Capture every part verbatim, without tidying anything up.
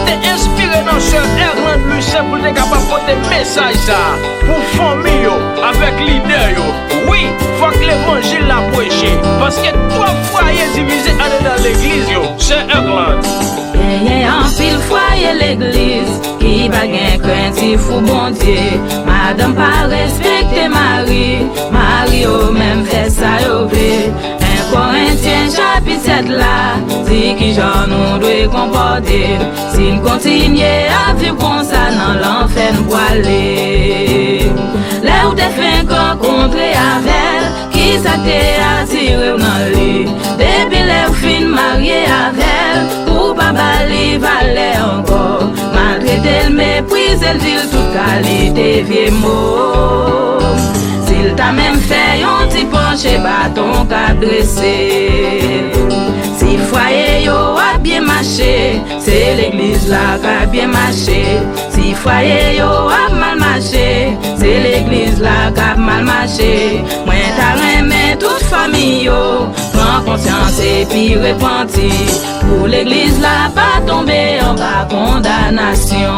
Te enspire nan sè Erlande Lucien pou l te kapab pote mesaj sa a pou fanmi yo avèk lidè yo. Wi, fòk levanjil la preche, paske twòp fwaye divize andedan legliz yo. Sè Erlande. Genyen anpil fwaye legliz ki pa gen krentif pou Bondye. Madanm pa respekte mari, mari yo menm fè sa yo vle. En Korentyen chapit sèt la di kijan nou dwe konpòte. Si n kontinye ap viv konsa, nan lanfè n pwale. Lè w te fenk rankontre avè l, kisa k te atire w nan li? Depi lè w fin marye avè l, ou pa ba li valè ankò. Maltrete l, meprize l, di l tout kalite vye mo. Si l ta menm fè yon ti panche, baton ka drese. Si fwaye yo ap byen mache, se legliz la k ap byen mache. Si fwaye yo ap mal mache, se legliz la k ap mal mache. Mwen ta renmen tout fanmi yo pran konsyans epi repanti, pou legliz la pa tonbe anba kondanasyon.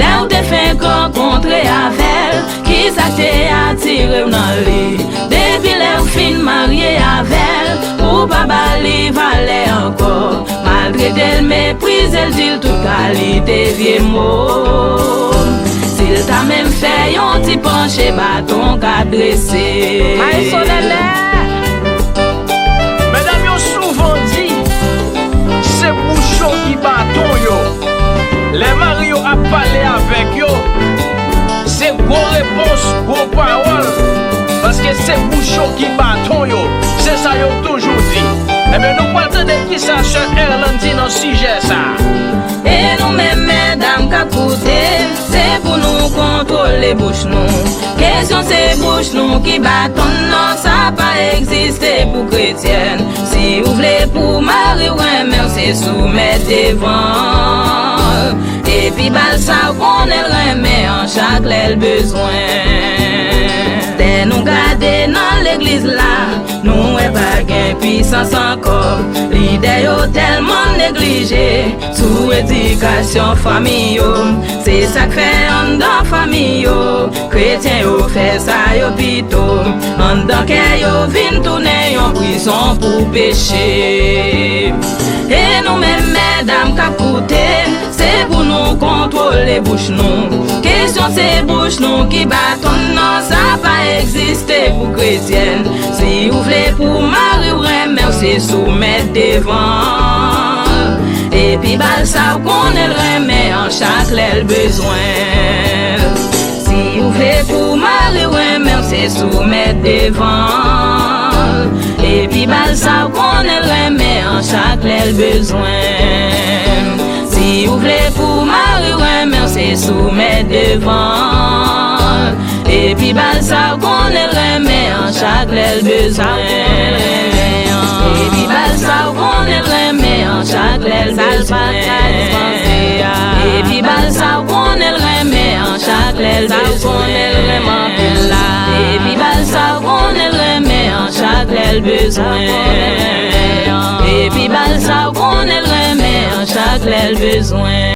Lè w te fenk rankontre avè l, kisa k te atire w nan li? Depi lè w fin marye avè l, ou pa ba li valè ankò. Maltrete l, meprize l, di l tout kalite vye mo. Si l ta menm fè yon ti panche, baton ka drese. Maestro Nènè! Medam yo souvan di, se bouch yo ki baton yo. Lè mari yo ap pale avèk yo, se gwo repons, gwo pawòl, paske se bouch yo ki baton yo. Se sa yo toujou di. Ebyen, nou pral tande kisa sè Erlande di nan sijè sa a. E nou menm medam k ap koute, se pou nou kontwole bouch nou. Kesyon se bouch nou ki baton n, non, sa pa egziste pou kretyèn. Si w vle pou mari w renmen w, se soumèt devan l. Epi ba l sa w konnen l renmen an chak lè l bezwen. Lè nou gade nan legliz la, nou wè pa gen pwisans ankò. Lidè yo tèlman neglije sou edikasyon fanmi yo. Se sa k fè anndan fanmi yo, kretyen yo fè sa yo pito. Anndan kè yo vin tounen yon prizon pou peche. E nou menm medam k ap koute, se pou nou kontwole bouch nou. Kesyon se bouch nou ki baton n, non, sa pa egziste pou kretyèn. Si w vle pou mari w renmen w, se soumèt devan l. Epi ba l sa w konnen l renmen an chak lè l bezwen l. Si w vle pou mari w renmen w, se soumèt devan l. Epi ba l sa w konnen l renmen an chak lè l bezwen l. Si w vle pou mari w renmen w, se soumèt devan l. Epi ba l sa w konnen l renmen an chak lè l bezwen l. Epi ba l sa w konnen l renmen an chak lè l bezwen l. Epi ba l sa w konnen l renmen an chak lè l bezwen l. Epi ba l sa w konnen l renmen an chak lè l bezwen l. Epi ba l sa w konnen l renmen an chak lè l bezwen l.